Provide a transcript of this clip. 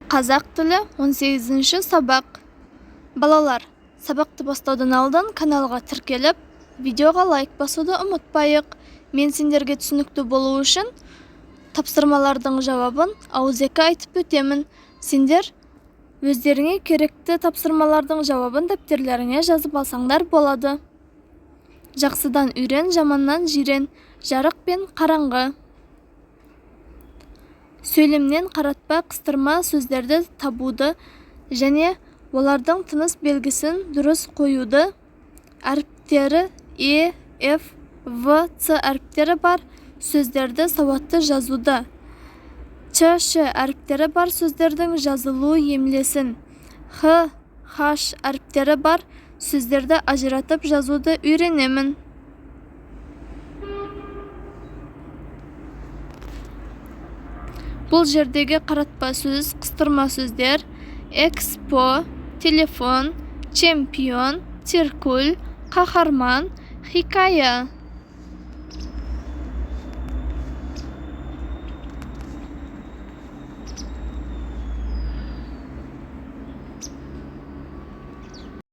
Қазақ тілі 18 сабақ. Балалар, сабақты бастаудан алдын каналға тіркеліп, видеоға лайк басуды ұмытпайық. Мен сендерге түсінікті болу үшін тапсырмалардың жауабын ауызекі айтып өтемін. Сендер өздеріңе керекті тапсырмалардың жауабын дәптерлеріңе жазып алсаңдар болады. Жақсыдан үйрен, жаманнан жирен, жарық пен қараңғы. Сөйлемнен қаратпа, қыстырма сөздерді табуды және олардың тыныс белгісін дұрыс қоюды, әріптері Е, Ф, В, Ц әріптері бар сөздерді сауатты жазуды, Ч, Ш әріптері бар сөздердің жазылу емлесін, Х, Һ әріптері бар сөздерді ажыратып жазуды үйренемін. Бұл жердегі қаратпа сөз, қыстырма сөздер: экспо, телефон, чемпион, циркуль, қаһарман, хикая.